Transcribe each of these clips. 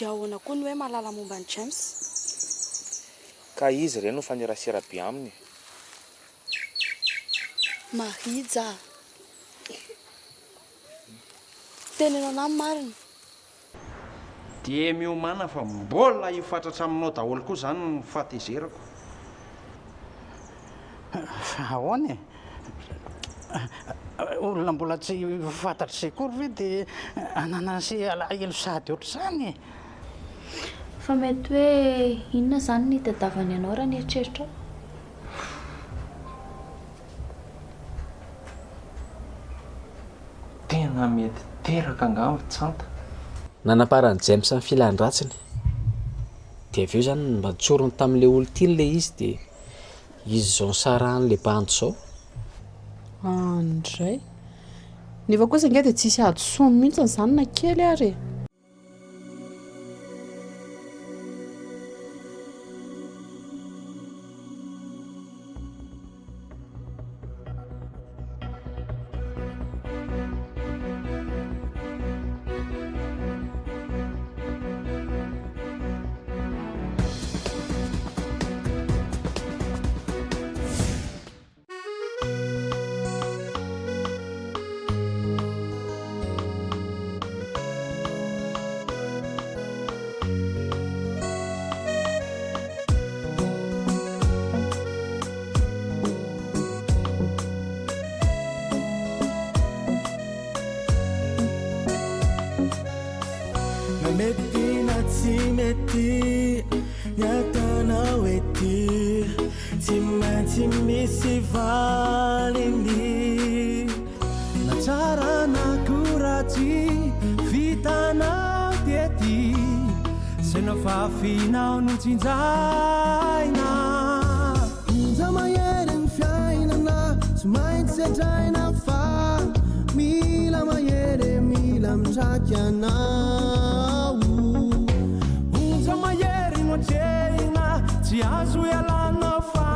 Dia ahoana koa ny hoe mahalala momba an'i James? Ka izy re no mifanerasera be aminy e. Marija a! Teneno anah ny marina. Dia miomàna fa mbola hifatratra aminao daholo koa izany ny fahatezerako. Fa ahoana e? Olona mbola tsy fantatr'ise akory ve dia ananan'ise alahelo sahady ohatr'izany e? Fa mety hoe inona izany no itadiavany anao raha ny eritreritrao? Tena mety teraka angamba Tsanta. Nanamparan'i James ny filan-dratsiny. Dia avy eo izany mba notsoriny tamin'ilay olon-tiany ilay izy dia izy izao nisarahan'ilay bandy izao. Andray. Nefa kosa ange dia tsisy hadisoany mihitsy izany na kely ary e. Na mety na tsy mety ny ataonao ety Tsy maintsy misy valiny Na tsara na koa ratsy vitanao tety Zay nafafinao no tsinjaina Onja mahery ny fiainana Tsy maintsy sedraina fa Mila mahery e mila mitraky anao Onja mahery no atrehina Tsy azo ialana fa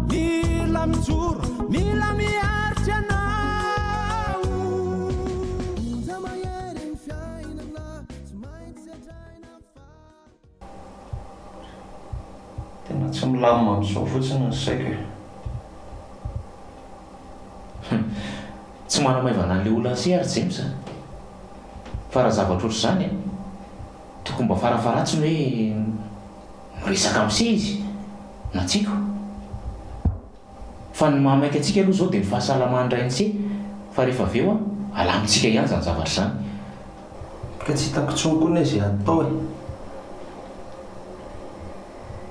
Mila mijoro, mila miaritra ianao Onja mahery ny fiainana Tsy maintsy sedraina fa. Tena tsy milamina amin'izao fotsiny ny saiko e. Hum. Tsy manamaivana an'ilay olona se ary James a. Fa raha zavatra ohatr'izany an, tokony mba farafaharatsiny hoe miresaka amin'i se izy, na tsy ko. Fa ny mahamaika antsika aloha izao dia ny fahasalaman'ny rain'i se, fa rehefa avy eo an, alamintsika ihany izany zavatra izany. Ka tsy hitako intsony koa anie izay atao e.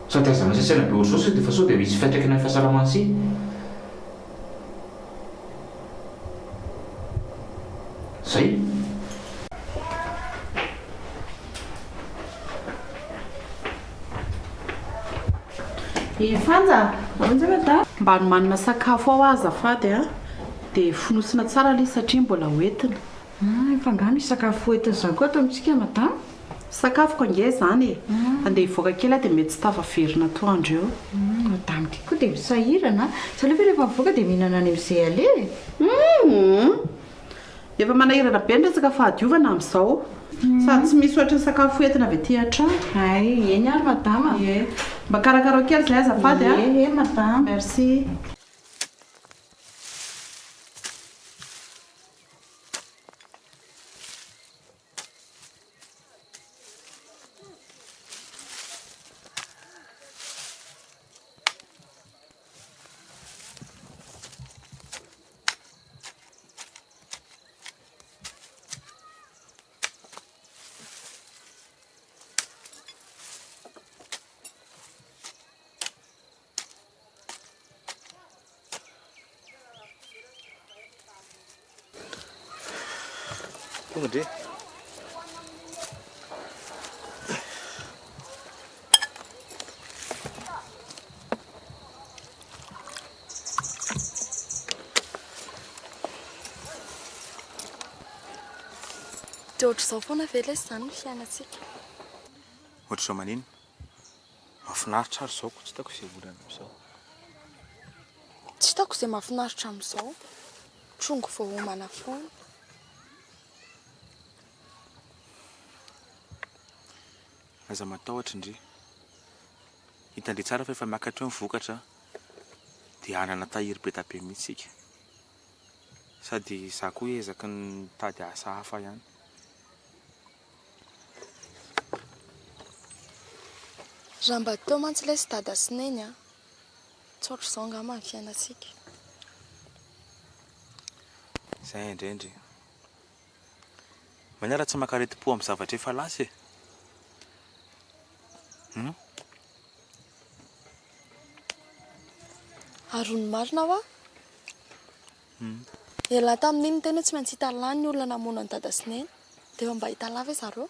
Sady aza miasa-tsaina be ohatr'izao sao dia fa sao dia misy fiantraikany amin'ny fahasalaman'i se. Zay. I Fanja, mba nomanina sakafo ao azafady a! Dia fonosina tsara ilay izy satria mbola hoentina. Fa angaha misy sakafo hoentina izany koa ato amintsika madama? Sakafoko ange izany e! Andeha hivoaka kely aho dia mety tsy tafaverina atoandro eo. Madame ity koa dia misahirana a! Tsy aleo ve rehefa mivoaka dia mihinana any amin'izay aleha e? Humm! Efa manahirana be ny resaka fahadiovana amin'izao. Sady tsy misy ohatry ny sakafo hoentina avy aty an-trano. Hay, eny ary madama. Ie. Mba karakarao kely izay azafady a! Ie, eny madama. Merci. Tonga ndre. Dia ohatr'izao foana ve lesy izany ny fiainantsika? Ohatr'izao maninona? Mahafinaritra ary izao ko, tsy hitako izay olana amin'izao. Tsy hitako izay mahafinaritra amin'izao. Trongy voaomana foana. Aza matahotra ndry. Hitan-dry tsara fa efa miakatra eo ny vokatra dia hanana tahiry be da be mihitsy isika. Sady izaho koa hiezaka ny mitady asa hafa ihany. Raha mba teo mantsy lesy dada sy neny a! Tsy ohatr'izao angamba ny fiainantsika. Izay indray ndry. Manina raha tsy maka aretim-po amin'ny zavatra efa lasa e? Hum? Ary ny marina hoa? Hum. Ialahy tamin'iny niteny hoe tsy maintsy hita lany ny olona namono an'i dada sy neny. Dia efa mba hita lahy ve zareo?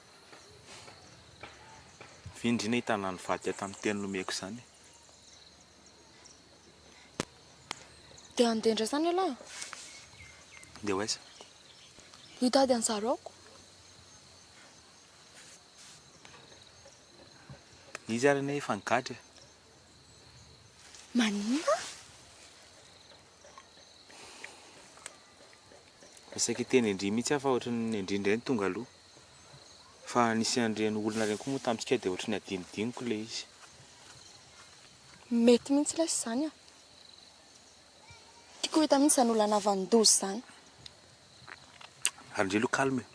Vy ndry nahitana ny vadika tamin'ny teny nomeko izany e. Dia handeha indray izany ialahy? Andeha ho aiza? Hitady an'i zareo ko. Izy ary anie efa nigadra e. Maninona? Saika hiteny an-dry mihitsy aho fa ohatran'ny an-dry indray no tonga aloha. Fa nisy an'ireny olona ireny koa moa tamintsika dia ohatran'ny adinodinoko ilay izy. Mety mihitsy lesy izany an! Tiako ho hita mihitsy izany olona nahavanon-doza izany. Ary ndry aloha calme e.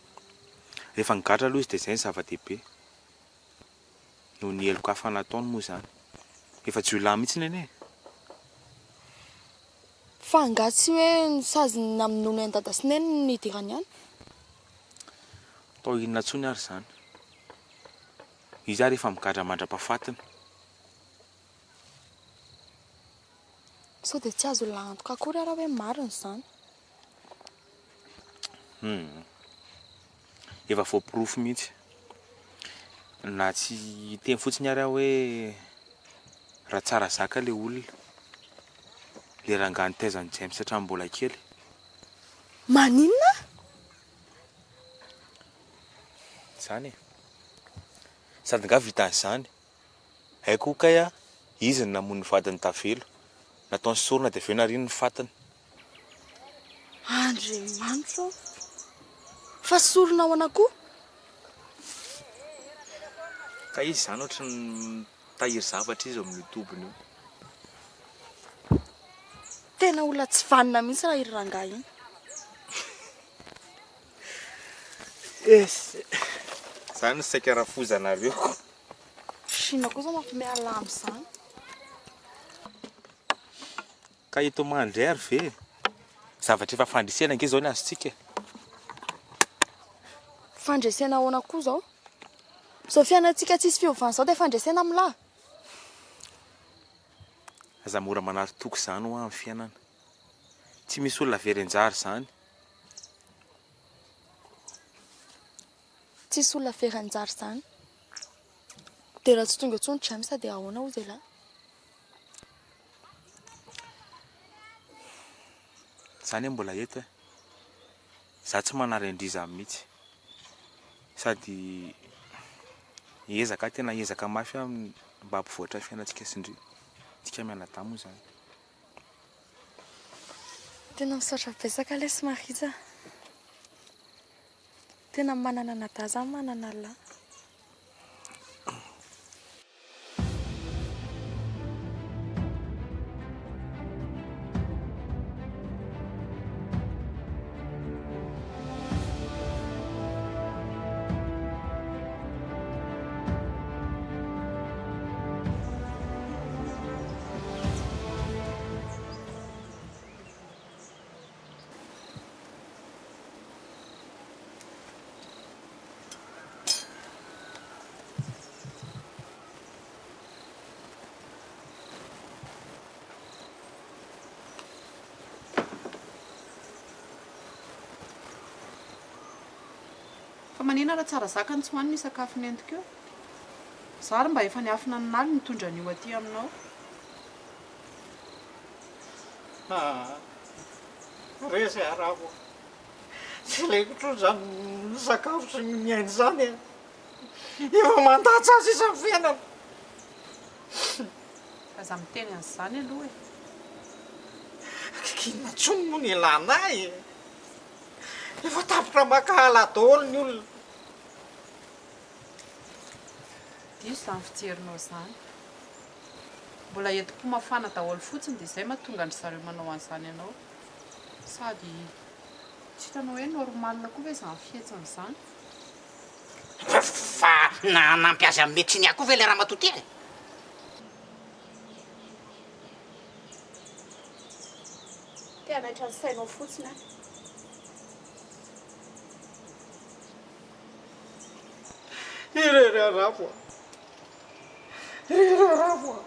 Rehefa nigadra aloha izy dia izay no zava-dehibe. Noho ny heloka hafa nataony moa izany. Efa jiolahy mihitsy anie e. Fa angaha tsy hoe ny sazy namonoany an'i dada sy neny no nidirany any? Atao inona intsony ary izany. Izy ary efa migadra mandra-pahafatiny. Sao dia tsy azo antoka akory ara hoe marina izany. Hum. Efa voaporofo mihitsy. Na tsy hiteny fotsiny ary aho hoe raha tsara zaka ilay olona. Ilay rangahy nitaiza an'i James hatramin'ny mbola kely. Maninona? Izany e. Sady nga vitan'izany. Haiko kay a, izy no namono ny vadiny tavela. Nataony sorona dia avy eo nariany ny fatiny. Andriamanitra ô! Fa sorona ahoana koa? Ka izy izany ohatry ny mitahiry zavatra izy ao amin'io tobiny io. Tena olona tsy vanona mihitsy raha iry rangahy iny. Esy! Zany no saika rafozanareo ko. Shina koa zao mampime Allah amzany. Ka hitomany indray ary ve e? Zavatra efa fandresena ange izao ny azontsika e. Fandresena ahoana koa izao? Izao fiainantsika tsisy fiovana izao dia fandresena amin'lah? Aza mora manary toky izany hoa amin'ny fiainana. Tsy misy olona very anjara izany. Tsisy olona very anjara izany. Dia raha tsy tonga intsony James dia ahoana hozy elah? Za anie mbola eto e. Za tsy manary an-dry izany mihitsy. Sady hiezaka aho, tena hiezaka mafy aho mba hampivoatra ny fiainantsika sy ndry. Tsika mianadahy moa izany. Tena misaotra betsaka lesy Marija a. Tena manana anadahy za manana lahy. Fa manina raha tsara zaka no tsy hohanina io sakafo nentiko io? Za ary mba efa niafina ny naly nitondra an'io aty aminao. Aa resy aho ravo a! Tsy ilaiko intsony izany misakafo sy miaina izany e! Efa mandatsa ahy sisa ny fiainana. Aza miteny an'izany aloha e! Inona intsony moa no ilana ahy e! Efa tapitra mankahala daholo ny olona. Diso izany fijerinao izany. Mbola entim-po mafana daholo fotsiny dia izay mahatonga an-dry zareo manao an'izany anao. Sady tsy hitanao hoe normal koa ve izany fihetsiny izany? Fa nanampy azy hanome tsiny ahy koa ve ilay ramatoa ity e? Te hanaitra ny sainao fotsiny aho. Irery arabo a! Irery arabo a!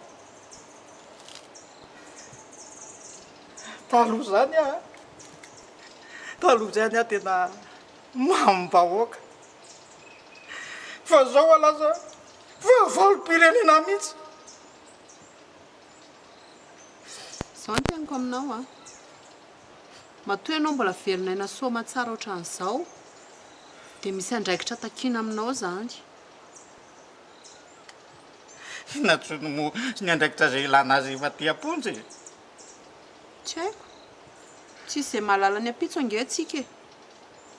Taloha izany aho, taloha izany aho tena mamim-bahoaka. Fa izao aho lasa fahavalom-pirenena mihitsy. Izao no teniko aminao an! Matoa ianao mbola velon'aina soa aman-tsara ohatran'izao dia misy andraikitra takiana aminao izany. Inona intsony moa ny andraikitra izay ilana azy efa aty am-ponja e? Tsy haiko. Tsisy izay mahalala ny ampitso ange tsika e!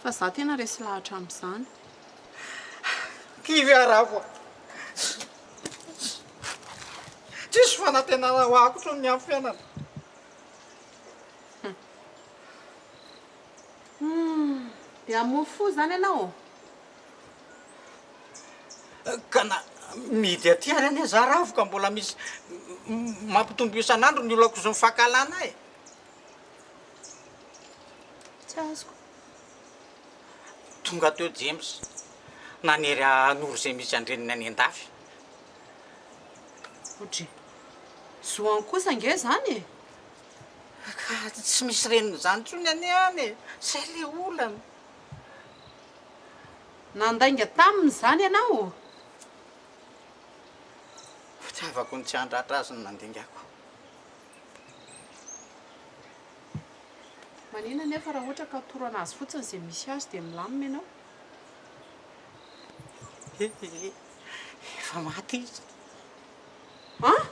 Fa za tena resy lahatra amin'izany. Kivy aho Ravo a! Tsisy fanantenana ho ahy intsony ny amin'ny fiainana. Humm! Dia hamoa fo izany ianao? Ka na mihidy aty ary anie za Ravo ka mbola misy mampitombo isan'andro ny olako sy ny fankahalana ahy e! Tsy azoko. Tonga teo James, nanery ahy hanoro izay misy an-dreniny any an-dafy. Odry. Zoany kosa ange izany e! Ka tsy misy reniny izany intsony anie any e! Izay ilay olana. Nandainga taminy izany ianao? Fitiavako ny tsy handratra azy no nandingako. Maninona anefa raha ohatra ka atoro anazy fotsiny izay misy azy dia milamina ianao? Efa maty izy. An?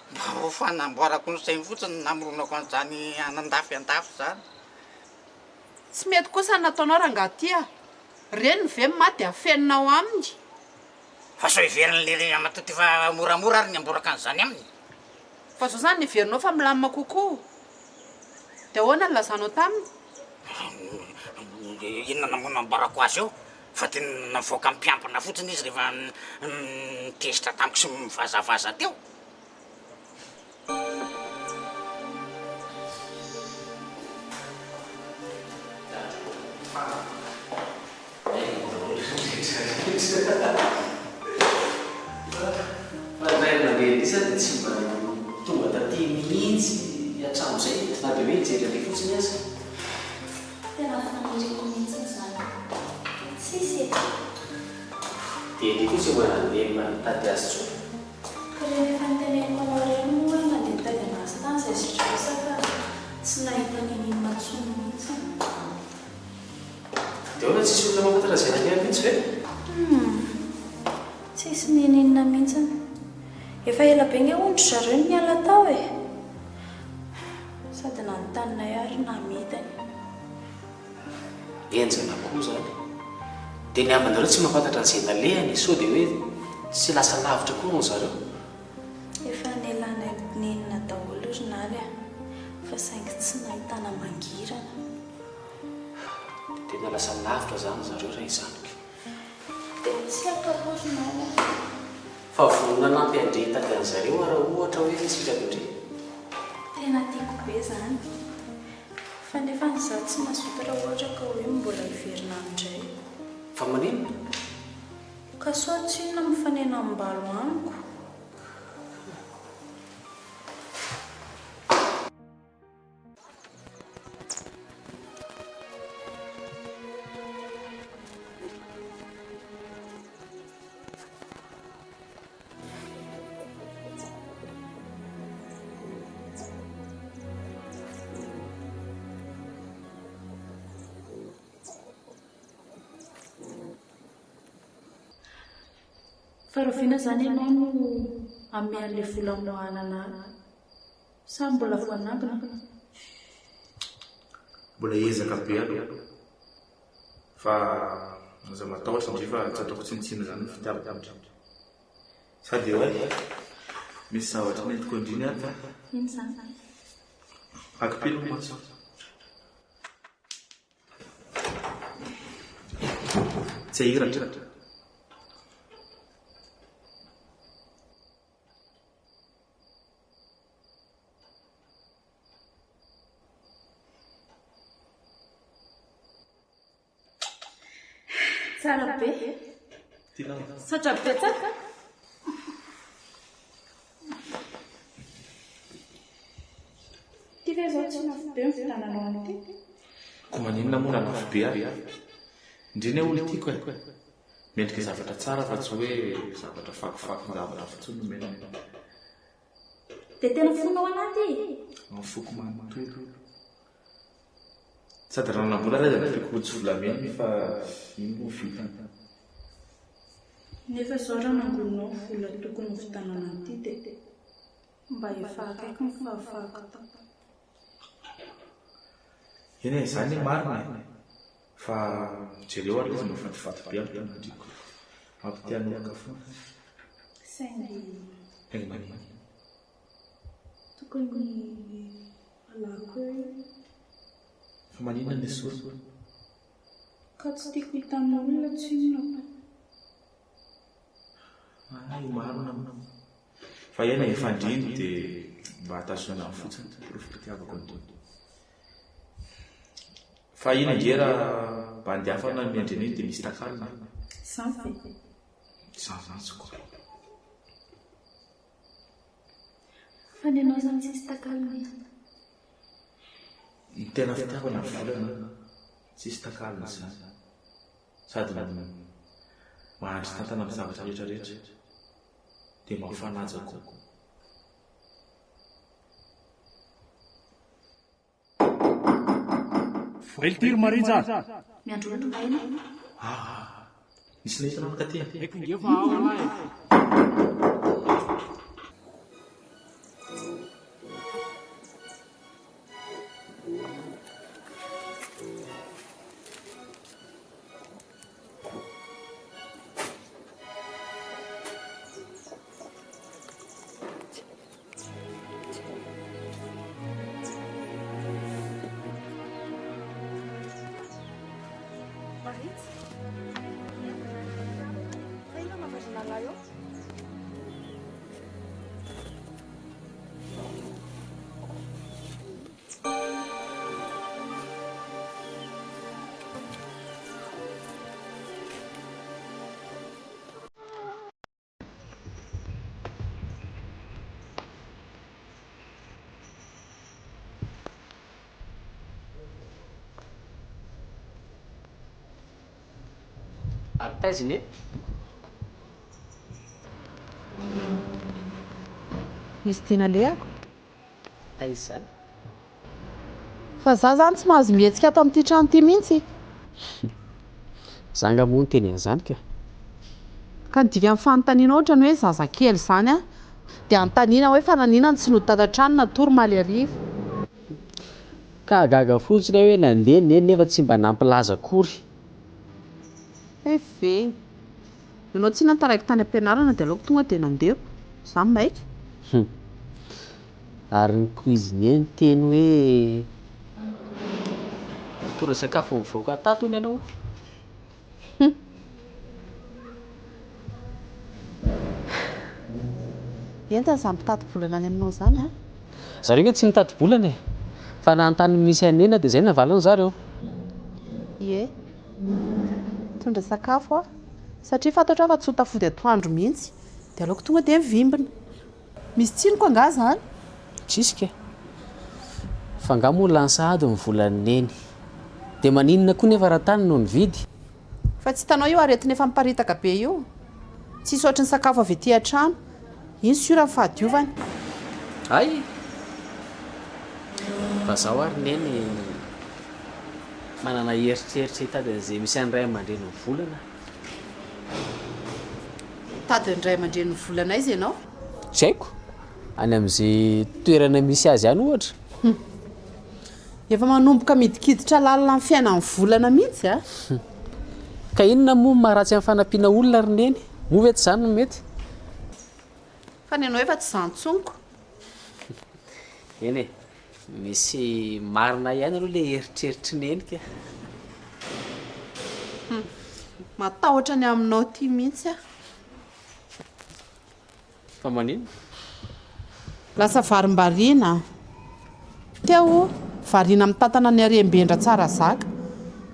Mba ho fanamboarako ny sainy fotsiny no namoronako an'izany an'andafy andafy izany. Tsy mety kosa ny nataonao rangahy ty a! Reniny ve maty dia afeninao aminy? Fa sao heverin'ilay ramatoa ty fa moramora ary ny hamboraka an'izany aminy? Fa zao zany heverinao fa milamina kokoa? Dia ahoana no nilazanao taminy? Inona moa no ambarako azy eo? Fa dia navoaka mpiambina fotsiny izy rehefa nitezitra tamiko sy nivazavaza teo. Fa ny ray aman-dreny ndry zany dia tsy mba tonga taty mihitsy hatramin'izay na dia hoe hijery anay fotsiny aza. Tena faniriako mihitsy izany. Tsisy e! Dia ndry koa tsy mba nandeha mba nitady azy intsony. Ka ireny efa noteneniko anao ireny moa hoe nandeha nitady anazy tany izay sitraka fa tsy nahita niniana intsony mihitsy. Dia ahoana tsisy olona mahafantatra izay nalehany mihitsy ve? Humm. Tsisy niniana mihitsy. Efa ela be nge hono ry zareo no niala tao e. Sady nanontany ary namidiny. Henjana koa izany. Dia ny havanareo tsy mahafantatra an'izay nalehany e, sao dia hoe tsy lasa lavitra koa ry zareo? Efa nelanay nenina daholo ry Naly a, fa saingy tsy nahitana mangirana. Dia tena lasa lavitra izany zareo raha izany ko. Dia tsy haiko aloha ry Naly a. Fa vonona hanampy an-dry hitady an'zareo aho raha ohatra hoe sitrako-ndry. Tena tiako be izany. Fa nefa ny za tsy mazoto raha ohatra ka hoe mbola hiverina any indray. Fa maninona? Ka sao tsinona mifanena amim-balo amiko. Fa rahoviana izany ianao no hanome an'ilay vola hamoahana ahy? Sa mbola voanangona? Mbola hiezaka be aloha fa Aza matahotra ndry fa tsy ataoko tsinontsinona izany ny fitiavako an-dry. Sady eo e, misy zavatra nentiko an-dry ny ato a. Inona izany? Akipilo ny maso. Tsy hahiratra. Tsara be. Misaotra betsaka. Ity ve izao tsy lafo be ny vitananao an'ity? Koa maninona moa raha lafo be ary? Ndry anie olon-tiako e! Mendrika zavatra tsara fa tsy hoe zavatra fakofakon-javatra fotsiny no omena anao. Dia tena fonao anaty e! Ny foko manontolo. Sady raha nanambola ary aza dia tiako ho tsy volamena fa iny moa vitany. Nefa izao raha nangoninao ny vola tokony ho vitanana an'ity dia mba efa akaiky ny fahafahako tao. Eny e, izany anie marina e! Fa jereo ary ilay izy mahafatifaty be aloha tanandriko. Mampite hanoroka foana. Saingy. Saingy maninona? Tokony alako eo iny. Fa maninona no esorina? Ka tsy tiako hitan'ny olona tsinona ko. Hay marina moa. Fa eny e, efa andriny dia mba tazonina fotsiny porofom-pitiavako an-dry. Fa iny ange raha bandy hafa nanome an-dry an'iny dia misy takalony e. Izany ve? Izany mihitsy ko. Fa ny anao izany tsisy takalony e. Ny tena fitiavana volana tsisy takalony izany. Sady mahandry tantana amin'ny zavatra rehetra rehetra. Dia mifanaja koa. Voay ity ry Marija a! Miandry olona aina. Ah! Nisy nahita anao taty. Haiko nge fa ao ialahy e! Maritza? Fa inona mahavariana an'lahy eo? Ary taiza i Neny? Misy tiana alehako. Taiza izany? Fa za zany tsy mahazo mihetsika ato amin'ity trano ity mihitsy. Za nga moa niteny an'izany ka. Ka ny dikan'ny fanontaniana ohatrany hoe zazakely izany an, dia anontaniana hoe fa naninona no tsy nody tato an-trano natory omaly hariva. Ka gaga fotsiny aho hoe nandeha neny nefa tsy mba nampilaza akory. Hay ve. Ianao tsinona taraiky tany am-pianarana dia aleoko tonga dia nandeha. Za maika. Hum. Ary ny cuisinier niteny hoe mitondra sakafo mivoaka tato hono ianao. Hum. Entana izany mpitati-bolana any aminao izany an. Zareo nge tsy nitati-bolana e. Fa nanontany ny misy an'i Neny aho dia izay no navaliny zareo. Ie. Mitondra sakafo aho. Satria fantatro aho fa tsy ho tafody atoandro mihitsy. Dia aleoko tonga dia mivimbina. Misy tsiniko angaha izany? Tsisy ka. Fa angaha moa lany sahady ny volan'i Neny. Dia maninona koa nefa raha tany no nividy? Fa tsy hitanao io aretina efa miparitaka be io? Tsisy ohatry ny sakafo avy aty an-trano. Iny sûr ny fahadiovany. Hay! Fa zaho ary Neny manana eritreritra hitady an'izay misy an'ny ray aman-drenin'ny volana. Hitady ny ray aman-drenin'ny volana aiza ianao? Tsy haiko. Any amin'izay toerana misy azy any ohatra. Hum. Efa manomboka midikiditra lalina amin'ny fiainan'ny volana mihitsy a! Ka inona moa no maharatsy amin'ny fanampiana olona ry Neny? Moa ve tsy izany no mety? Fa ny anao efa tsy izany intsony ko. Eny e, misy marina ihany aloha ilay eritreritr'i Neny ka. Hum, matahotra ny aminao ity mihitsy aho. Fa maninona? Lasa varimbariana. Teo variana mitantana ny harem-ben-dRatsarazaka.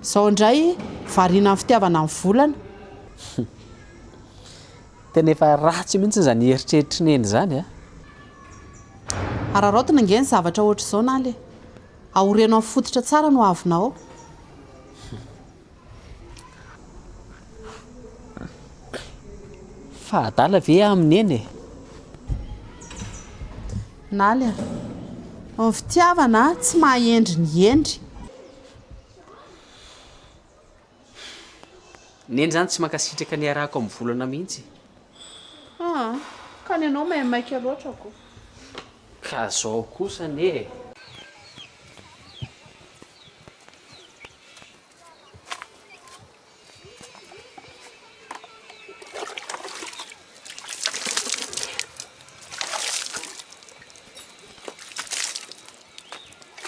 Izao indray variana amin'ny fitiavana ny volana. Tena efa ratsy mihitsy izany eritreritr'i Neny izany a! Araraotina ange ny zavatra ohatr'izao Naly e! Aoreno amin'ny fototra tsara ny hoavinao. Fa adala ve aho amin'i Neny e? Naly a! Ny fitiavana tsy maha hendry ny hendry. Neny zany tsy mankasitraka ny iarahako amin'ny volana mihitsy. Aa! Ka ny anao maimaika loatra ko. Ka zao kosa anie e!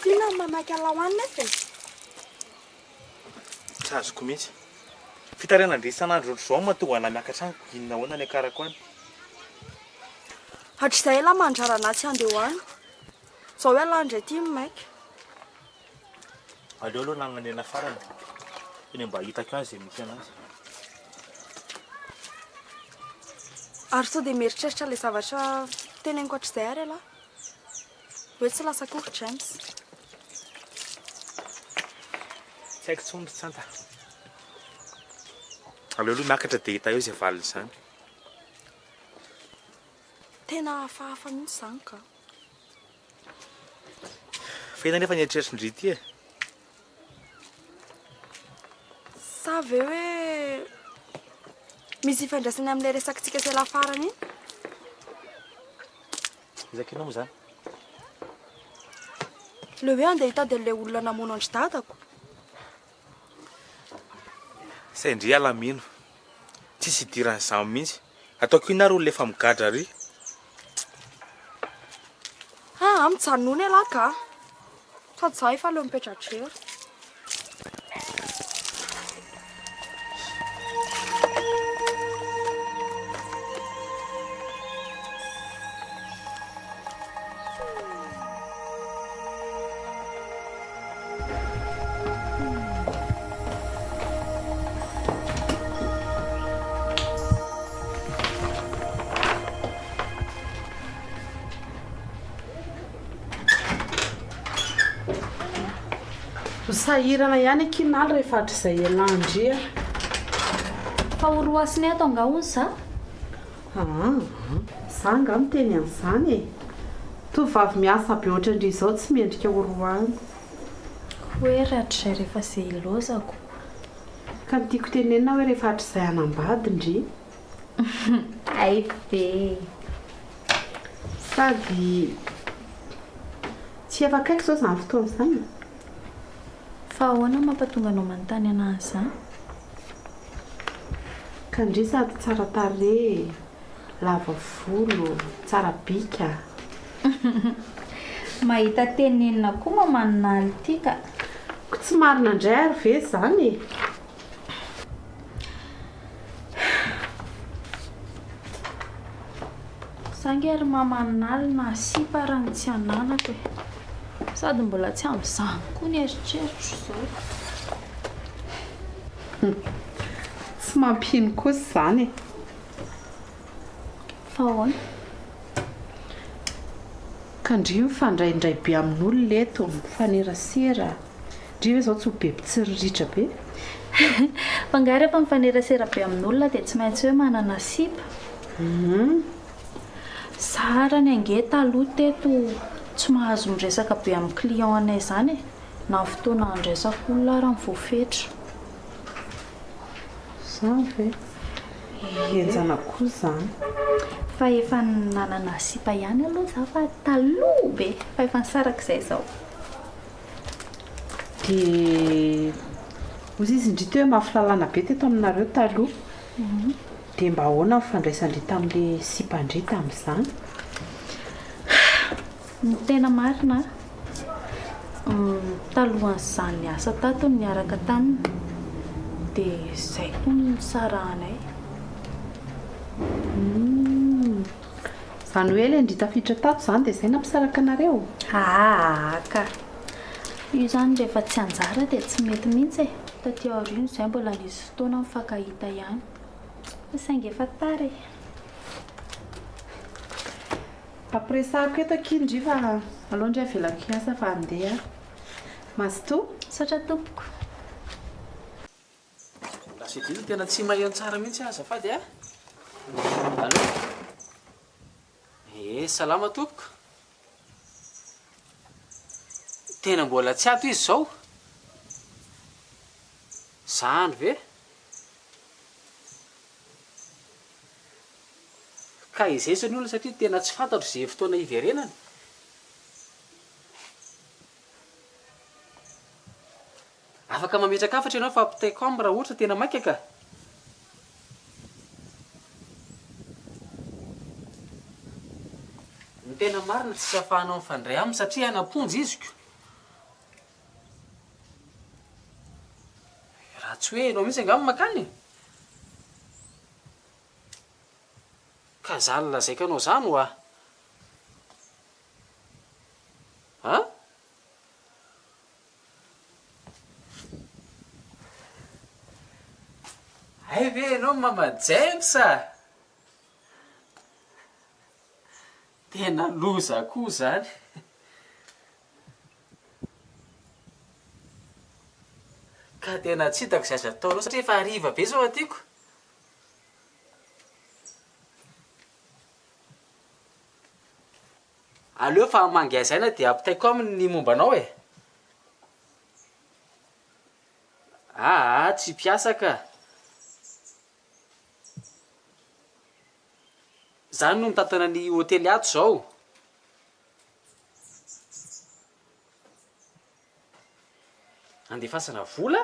Tiana ny mamaky alao any nefa e! Tsy azoko mihitsy. Fitarainana isan'andro ohatr'izao no mahatonga anà miakatra any, inona ahoana ny akarako any? Hatrizay elah mandrara anah tsy handeha ho any. Zao ialahy indray ity no maika. Aleo aloha nananena farany. Tena mba hitako ihany izay misy anazy. Ary sao dia mieritreritra ilay zavatra teneniko hatrizay ary ialahy? Hoe tsy lasa akory James. Tsy haiko intsony ry Tsanta. Aleo aloha miakatra dia hita eo izay valin'izany. Tena hafahafa mihitsy izany ka. Fa inona anefa ny eritreritrin-dry ity e? Sa ve hoe misy ifandraisany amin'ilay resakitsika sy ialahy farany iny? Iza akia moa izany? Ilay hoe andeha hitady an'ilay olona namono an-dry dadako. Zay ndry alamino. Tsisy idiran'izany mihitsy. Ataoko inona ary olona efa migadra ary? Aa mijanona ialahy ka! Sady za efa leo mipetra-drery. Ho sahirana ihany akia Naly rehefa hatrizay ialàn-dry a! Fa ho roasiny ato angaha hono za? Aa! Za angaha miteny an'izany e! Tovovavy miasa be ohatran-dry izao tsy mendrika ho roahina. Hoe ry hatrizay rehefa ze ilaozako. Ka ny tiako tenenina hoe rehefa hatrizay hanambady ndry. Hay ve e! Sady tsy efa akaiky izao izany fotoana izany e! Fa ahoana no mampatonga anao manontany anah an'izany? Ka ndry sady tsara tarehy, lava volo, tsara bika. Mahita tenenina koa maman Naly ty ka. Ko tsy marina indray ary ve izany e? Za nge ry maman Naly na sipa ary ny tsy ananako e. Sady mbola tsy amin'izany koa ny eritreritro izao. Tsy mampino kosa izany e. Fa ahoana? Ka ndry mifandraindray be amin'olona eto, mifanerasera. Ndry ve izao tsy ho be mpitsiriritra be? Fa angaha rehefa mifanerasera be amin'olona dia tsy maintsy hoe manana sipa? Hum. Zarany ange taloha teto tsy mahazo miresaka be amin'ny client anay izany e! Na ny fotoana handraisako olona ara no voafetra. Zany ve? Henjana koa zany. Fa efa nanana sipa ihany aloha za fa taloha be fa efa nisaraka izay izao. Dia Hozy izy ndry teo hoe mafy lalàna be teto aminareo taloha. Dia mba ahoana ny fandraisan-dry tamin'ilay sipan-dry tamin'izany? Ny tena marina an, talohan'izaho niasa tato no niaraka taminy, dia izay koa no nisarahanay. Humm. Izany hoe ilay ndry tafiditra tato izany dia izay nampisaraka anareo? Aa ka. Io izany rehefa tsy anjara dia tsy mety mihitsy e. Taty aoriana izay mbola nisy fotoana nifankahita ihany. Fa saingy efa tara e. Ampiresahako eto akia ndry fa aleo ndry avelako hiasa fa handeha aho. Mazotoa. Misaotra tompoko. Lasa ity tena tsy maheno tsara mihitsy aho azafady a! Allô? Eh, salama tompoko. Tena mbola tsy ato izy izao? Zany ve? Ka izay ny olana satria tena tsy fantatro izay fotoana hiverenany. Afaka mametraka hafatra ianao fa ampitaiko aminy raha ohatra tena maika ka. Ny tena marina tsisy ahafahanao mifandray aminy satria any am-ponja izy ko. Raha tsy hoe ianao mihitsy angamba mankany e. Ka zany lazaiko anao zany hoa. An? Hay ve ianao Mama James a! Tena loza koa izany. Ka tena tsy hitako izay azo ataonao satria efa hariva be izao aty ko. Aleo fa hamangy azy aina dia ampitaiko aminy ny momba anao e! Aa tsy mpiasa ka! Za no mitantana ny hotely ato zao. Andefasana vola?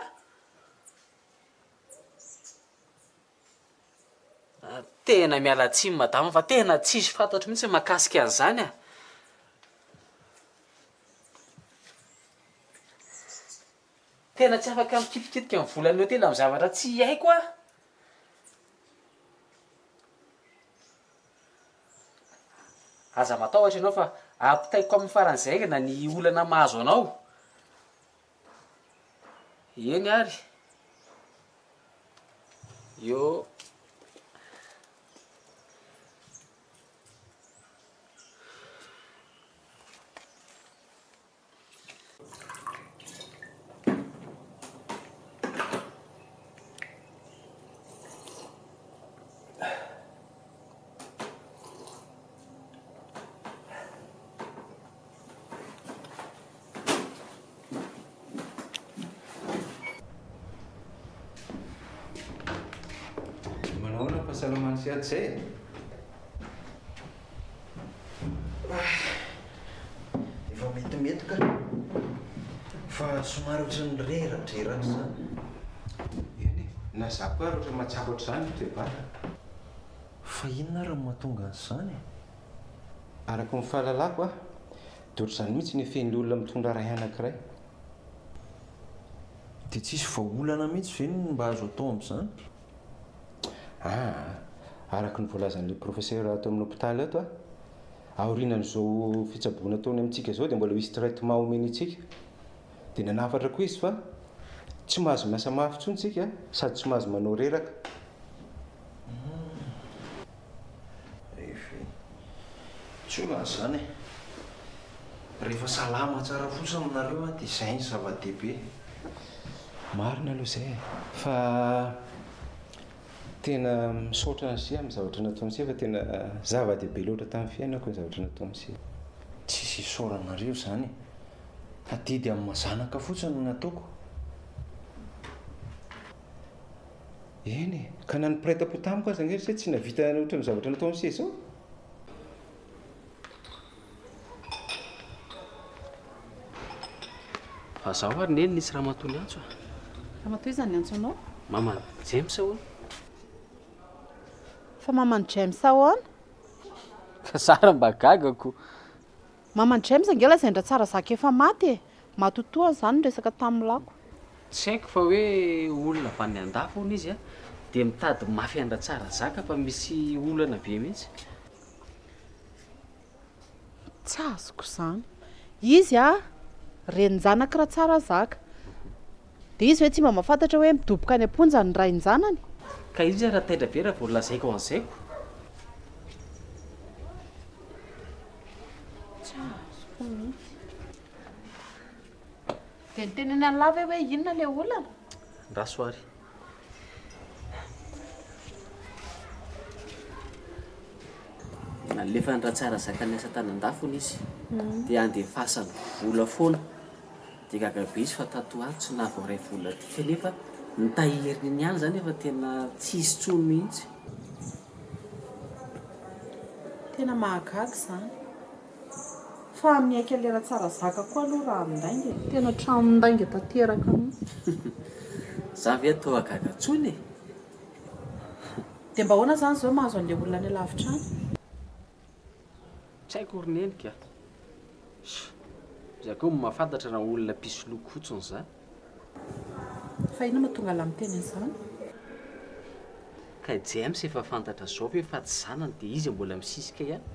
Tena miala tsiny madama fa tena tsisy fantatro mihitsy mahakasika an'izany a! Tena tsy afaka mikitikitika ny volan'ny hotely amin'ny zavatra tsy haiko aho. Aza matahotra ianao fa ampitaiko amin'ny faran'izay haingana ny olana mahazo anao. Eny ary. Eo. Manao ahoana ny fahasalaman'i Sead izay e? Efa metimety ka. Fa somary ohatran'ny reradreraka izany. Eny e, na za koa ary ohatran'ny mahatsapa ohatr'izany ny toe-batana. Fa inona ary no mahatonga an'izany e? Araka ny fahalalako a, dia ohatr'izany mihitsy ny effet-n'ny olona mitondra ray anankiray. Dia tsisy vahaolana mihitsy ve ny mba azo atao amin'izany? Aa, araka ny voalazan'ilay professeur ato amin'ny hopitaly ato a, aorianan'izao fitsaboana ataony amintsika izao dia mbola hisy traitement omeny antsika. Dia nanafatra koa izy fa tsy mahazo miasa mafy intsony tsika sady tsy mahazo manao reraka. Efe. Tsy olana izany e. Rehefa salama tsara fotsiny nareo dia izay ny zava-dehibe. Marina aloha izay e. Fa tena misaotra an'se amin'ny zavatra nataon'se fa tena zava-dehibe loatra tamin'ny fiainako ny zavatra nataon'se. Tsisy isaoranareo izany e. Adidy amin'ny maha zanaka fotsiny no nataoko. Eny e! Ka na ny mpiray tampo tamiko aza ange ry se tsy nahavita ohatran'ny zavatra nataon'i se izao. Fa zaho ary neny nisy ramatoa niantso a! Ramatoa iza no niantso anao? Maman'i James hono. Fa maman'i James ahoana? Ka zara mba gaga ko. Maman'i James ange lazain-dRatsara efa maty e! Matotoa izany niresaka tamin'ny lako. Tsy haiko fa hoe olona avy any andafy hono izy dia mitady mafy an-dRatsara fa misy olana be mihitsy. Tsy azoko izany. Izy a, renin-janak'i Ratsarazaka. Dia izy ve tsy mba mahafantatra hoe midoboka any am-ponja ny rain-janany? Ka izy ara taitra be raha vao lazaiko an'izay ko. Tsy azoko mihitsy. Dia nitenenan'i Allah ve hoe inona ilay olana? Andraso ary. Nalefan'i Ratsarazaka niasa tany andafy hono izy dia andefasany vola foana. Dia gaga be izy fa tato ho ato tsy nahavoaray vola aty kanefa ny tahiriny ihany izany efa tena tsy hisy intsony mihitsy. Tena mahagaga izany. Fa miaiky an'ilay Ratsarazaka koa aloha raha handainga e. Tena tranon-dainga tanteraka mihitsy. Za ve atao hagaga intsony e? Dia mba ahoana izany izao mahazo an'ilay olona any alavitra any? Tsy haiko ry neny ka. Za koa mahafantatra raha olona mpisoloky fotsiny za. Fa inona mahatonga anlah miteny an'izany? Ka i James efa fantatra zao ve fa tsy zanany dia izy mbola misisika ihany?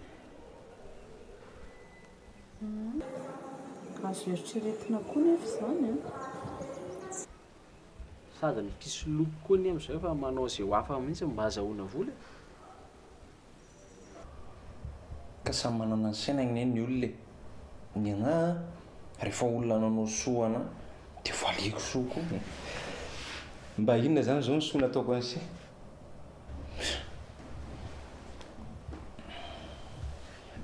Azo eritreretina koa nefa izany an! Sady ny mpisoloky koa anie amin'izao efa manao izay ho afany mihitsy mba hazahoana vola e! Ka samy manana ny sainy anie ny olona e! Ny anah an, rehefa olona nanao soa anah dia valiako soa koa e! Mba inona izany izao ny soa nataoko an'ise?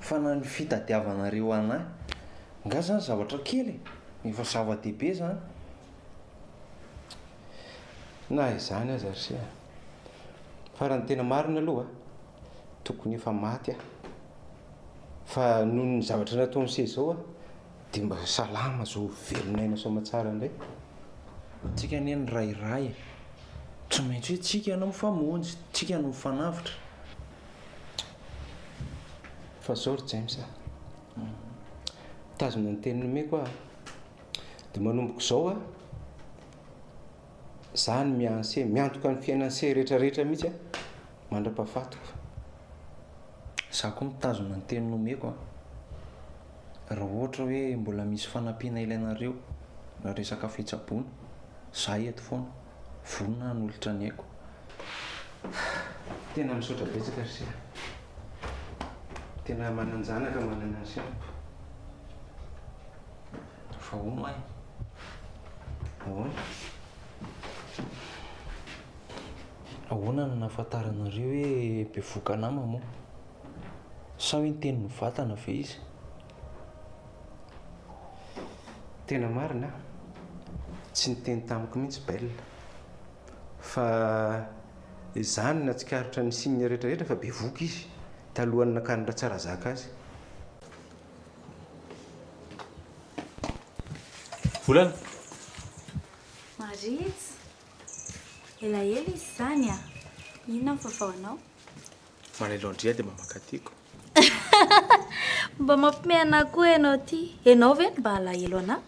Fa na ny fitadiavanareo anah nga zany zavatra kely e! Efa zava-dehibe zany. Na izany aza ry se a! Fa raha ny tena marina aloha, tokony efa maty aho. Fa noho ny zavatra nataon'i se izao aho, dia mba salama izao velon'aina soamatsara indray. Tsika anie ny ray iray e! Tsy maintsy hoe tsika no mifamonjy, tsika no mifanavotra. Fa zao ry James a! Mitazona ny teny nomeko aho a! Dia manomboka izao aho, za no mianse, miantoka ny fiainan'se rehetra rehetra mihitsy aho, mandra-pahafatiko. Za koa mitazona ny teny nomeko an! Raha ohatra hoe mbola misy fanampiana ilainareo raha resaka fitsaboana, za eto foana, vonona hanolotra ny aiko. Tena misaotra betsaka ry se a! Tena manan-janaka manana an'i se amiko. Fa hono ahy. Ahoana? Ahoana no nahafantaranareo hoe bevohoka nama moa? Sa hoe niteny mivantana ve izy? Tena marina an! Tsy niteny tamiko mihitsy Belle. Fa izaho no nahatsikaritra ny signe rehetra rehetra fa bevohoka izy talohan'ny nakan'i Ratsarazaka azy. Volana! Maritza! Elaela izy izany a! Inona ny vaovaonao? Malahelo an-dry dia mba mankaty ko. Mba mampime anah koa ianao ity. Ianao ve no mba alahelo anah?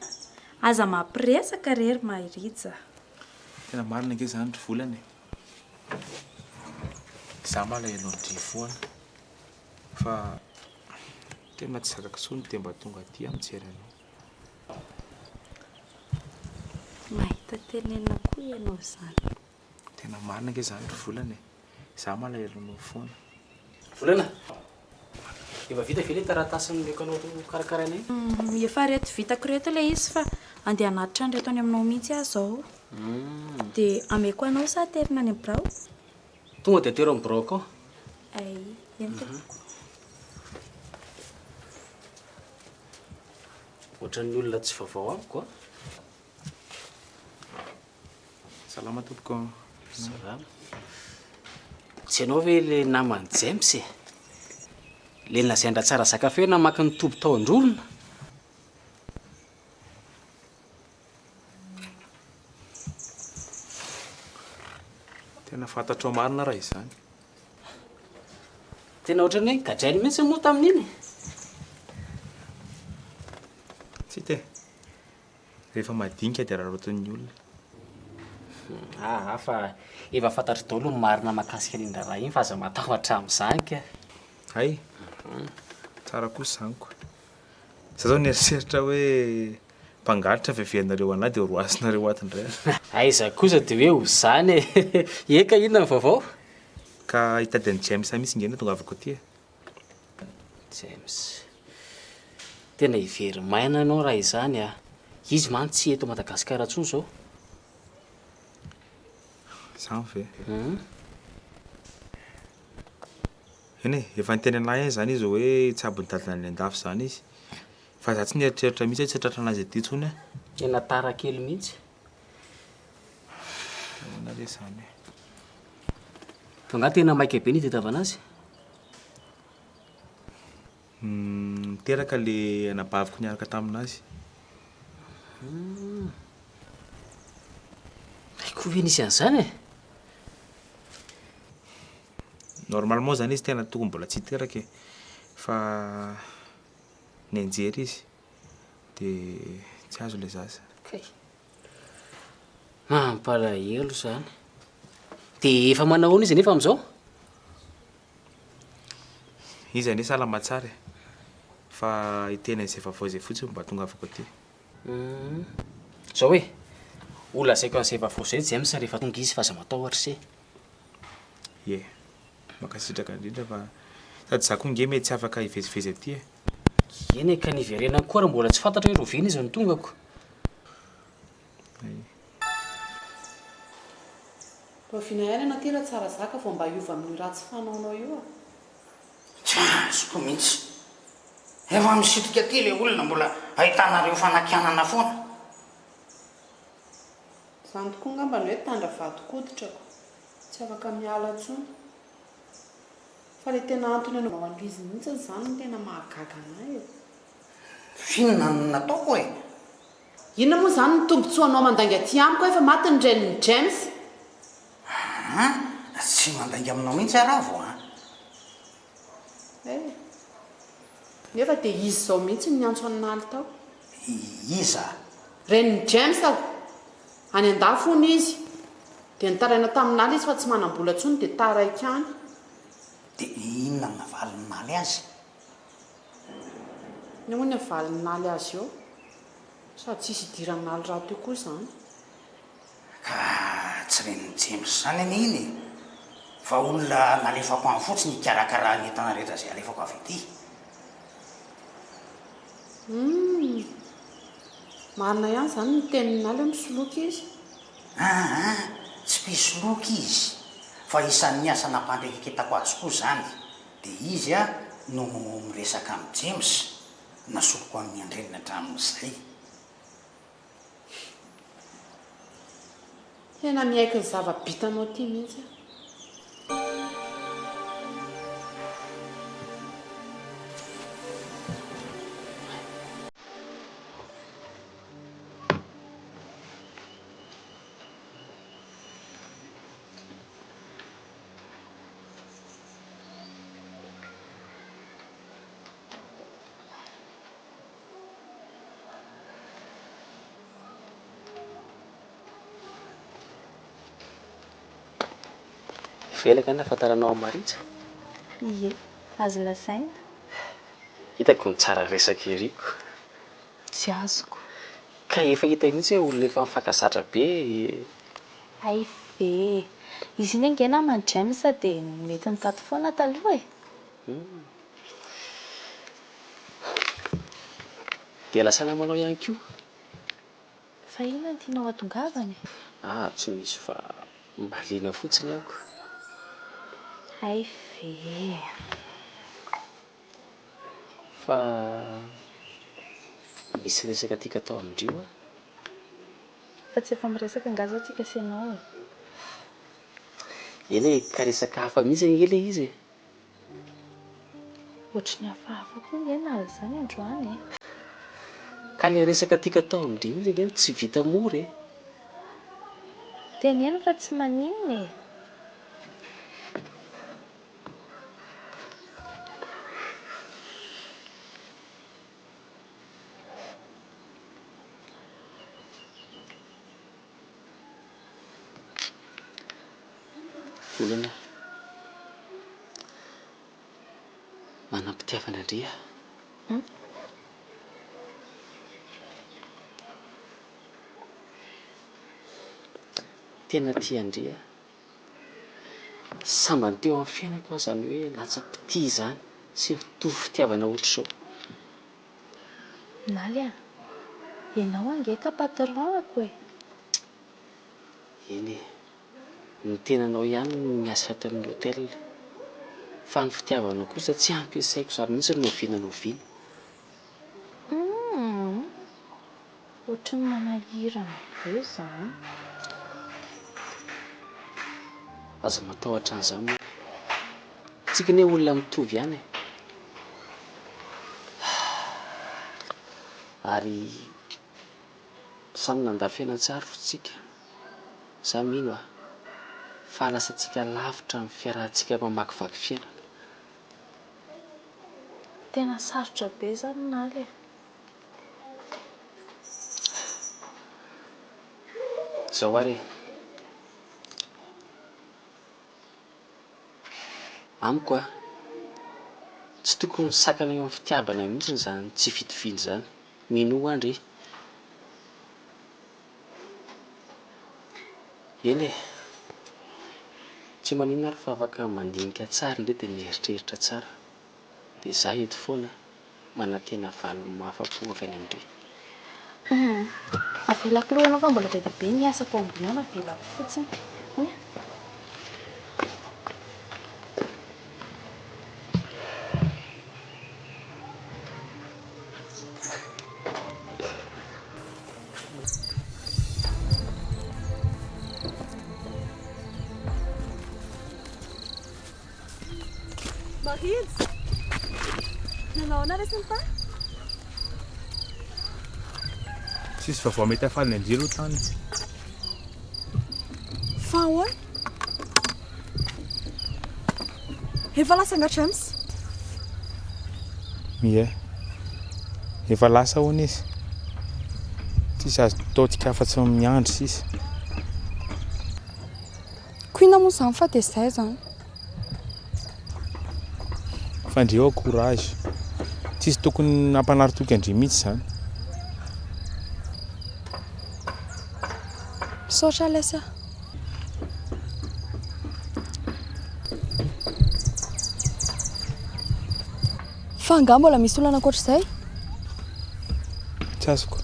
Aza mampiresaka re ry Maritza a! Tena marina ange izany ry Volana e! Izaho malahelo an-dry foana fa tena tsy zakako intsony dia mba tonga aty aho mijery anao. Mahita tenenina koa ianao izany. Tena marina ange izany ry Volana e! Izaho malahelo anao foana. Volana! Efa vita ve ilay taratasy nomeko anao hokarakaraina iny? Efa reto vitako ireto ilay izy fa andeha hanatitra an'ireto any aminao mihitsy aho izao. Dia ameko anao sa aterina any amin'ny birao? Tonga dia atero amin'ny biraoko ao. Ay, eny tompoko. Ohatran'ny olona tsy vaovao amiko an! Salama tompoko. Salama. Tsy ianao ve ilay naman'i James e? Ilay nolazain-dRatsara Zakafeo namaky ny toby tao Androrona? Tena fantatrao marina raha izany. Tena ohatran'ny hoe gadrainy mihitsy moa tamin'iny e. Tsy hita e. Rehefa madinika dia araraotin'ny olona. Aa fa efa fantatro daholo ny marina mahakasika an'iny raharaha iny fa aza matahotra amin'izany ka. Hay! Tsara kosa izany ko. Za zao nieritreritra hoe mpangalatra fiheveranareo anah dia roasinareo ato indray aho. Aiza kosa dia hoe ho izany e! Eka inona ny vaovao? Ka hitady an'i James mihitsy nge no tongavako aty e. James. Tena hiveri-maina ianao raha izany a! Izy mantsy tsy eto Madagasikara intsony izao. Izany ve? Eny e, efa niteny an'ahy ihany izany izy hoe hitsabo ny dadany any an-dafy izany izy. Fa za tsy nieritreritra mihitsy hoe tsy hahatratra an'azy aty intsony aho. Tena tara kely mihitsy. Ahoana re izany e? Fa angaha tena maika be ny hitadiavana azy? Niteraka le anabaviko niaraka tamin'azy. Hay koa ve nisy an'izany e? Normalement zany izy tena tokony mbola tsy hiteraka e, fa nianjera izy de tsy azo le zaza. Kay. Mampalahelo izany. Dia efa manao ahoana izy anefa amin'izao? Izy anie salama tsara e, fa hiteny an'izay vaovao izay fotsiny mba tongavako aty. Humm. Zao e, ho lazaiko an'izay vaovao izay James rehefa tonga izy fa aza matahotra se. Ie, mankasitraka indrindra fa sady za koa nge mety tsy afaka hivezivezy aty e. Eny e, ka ny hiverenany koa ary mbola tsy fantatra hoe rahoviana izy no tonga ko. Rahoviana ihany ianao ity Ratsarazaka vao mba hiova amin'io ratsy fanaonao io a? Tsy azoko mihitsy. Efa misitrika aty ilay olona mbola ahitanareo fanakianana foana. Izany tokoa angamba ny hoe tandra vadin-koditrako. Tsy afaka miala intsony. Fa ilay tena antony anaovanao an'ilay izy mihitsy izany no tena mahagaga an'ahy e. F'inona no nataoko e? Inona moa izany no tombotsoanao mandainga aty amiko efa maty ny renin'i James? Aa, tsy mandainga aminao mihitsy aho Ravo a! Eh! Nefa dia izy izao mihitsy no niantso an'i Naly tao. Iza? Renin'i James ako! Any an-dafy hono izy. Dia nitaraina tamin'i Naly izy fa tsy manam-bola intsony dia taraiky any. Dia inona no navalin'i Naly azy? Inona moa ny havalin'i Naly azy eo? Sady tsisy idiran'i Naly rahateo koa izany. Ka tsy renin'i James izany anie iny e! Fa olona nalefako any fotsiny hikarakara ny entana rehetra izay alefako avy aty. Humm! Marina ihany izany ny tenin'i Naly hoe misoloky izy. Aa! Tsy mpisoloky izy fa isan'ny asa nampandrekeketako azy koa izany. Dia izy no miresaka amin'i James, nasoriko an'i Andrenina hatramin'izay. Tena miaiky ny zava-bitanao ity mihitsy aho. Velaka ny nahafantaranao an'i Maritsa? Ie, azo lazaina. Hitako ny tsara resaka ery ko. Tsy azoko. Ka efa hita mihitsy hoe olona efa mifankazatra be e. Hay ve e! Izy iny ange naman'i James dia nentiny tato foana taloha e! Dia lasa namanao ihany koa. Fa inona no tianao hatongavana e? Ah, tsy misy fa mba liana fotsiny aho ko. Hay ve e! Fa misy resaka tiako atao amin-dry hoa. Fa tsy efa miresaka angaha izao tsika sy ianao e? Eny e, ka resaka hafa mihitsy ange ilay izy e. Ohatry ny hafahafa koa ange Nala izany androany e. Ka ilay resaka tiako atao amin-dry mihitsy ange no tsy vita mora e. Teneno fa tsy maninona e. Voalohany aho. Manam-pitiavana an-dry aho. Tena tia an-dry aho. Sambany teo amin'ny fiainako aho izany hoe latsa-pitia izany sy mitovy fitiavana ohatr'izao. Naly a! Ianao ange ka patron-ako e! Eny e! Ny tenanao ihany no miasa ato amin'ny hotel. Fa ny fitiavanao kosa tsy ampiasaiko izany mihitsy na oviana na oviana. Humm! Ohatry ny manahirana be izany. Aza matahotra an'izany moa. Tsika anie olona mitovy ihany e. Ary samy nandà fiainantsary tsika. Za mino a, fa lasa tsika lavitra ny fiarahantsika mamakivaky fiainana. Tena sarotra be izany Naly e. Zao ary e. Amiko a, tsy tokony ho sakana eo amin'ny fitiavana mihitsy izany tsy fitoviana izany. Minoa aho ndry. Eny e! Tsy maninona ary fa afaka mandinika tsara indray dia mieritreritra tsara. Dia za eto foana manantena valiny mahafa-po avy any amin-dry. Hum. Avelako aloha ianao fa mbola be dia be ny asako ao ambony ao, avelako fotsiny. Hum. Marinjy! Nanao ahoana re Santa? Tsisy vaovao mety hahafaly ny an-dry aloha tany. Fa ahoana? Efa lasa angaha James? Ie. Efa lasa hono izy. Tsisy azo ataontsika afa-tsy ny miandry sisa. Ko inona moa izany fa dia izay izany. Fa ndry ao courage. Tsisy tokony hampanary toky an-dry mihitsy izany. Misaotra lesy a. Fa angaha mbola misy olana ankoatr'izay? Tsy azoko.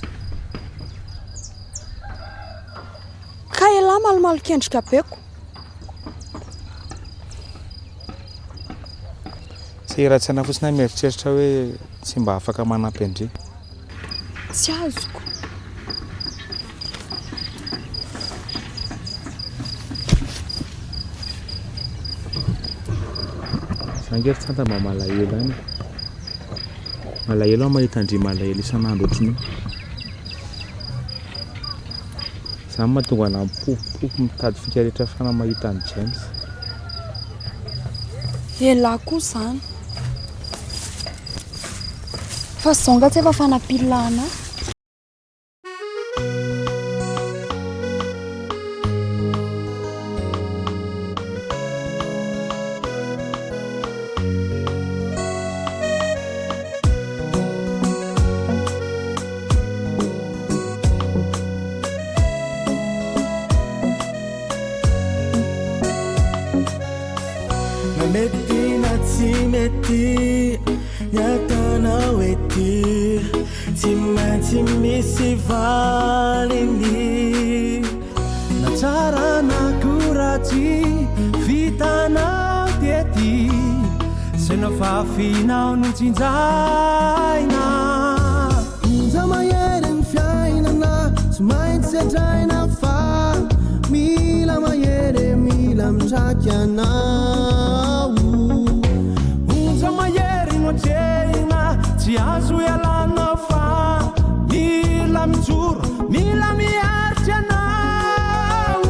Ka elah malomaloka endrika be ko. Tsy ratsy fotsiny aho mieritreritra hoe tsy mba afaka manampy an-dry. Tsy azoko. Za nge ry Tsanta mba malahelo ihany e. Malahelo aho mahita an-dry malahelo isan'andro ohatran'io. Izany mahatonga anah mipopopopo mitady fika rehetra afahana mahita an'i James. Elah koa izany. Fa izao nga tsy efa fanapilina anah. Na mety na tsy mety ny ataonao ety Tsy maintsy misy valiny Na tsara na koa ratsy vitanao tety Zay nafafinao no tsinjaina Onja mahery ny fiainana tsy maintsy sedraina fa mila mahery e mila mitraky anao Onja mahery no atrehina tsy azo ialana fa mila mijoro mila miaritra anao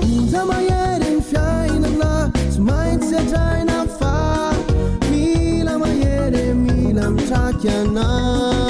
Onja mahery ny fiainana tsy maintsy sedraina fa mila mahery e mila mitraky anao.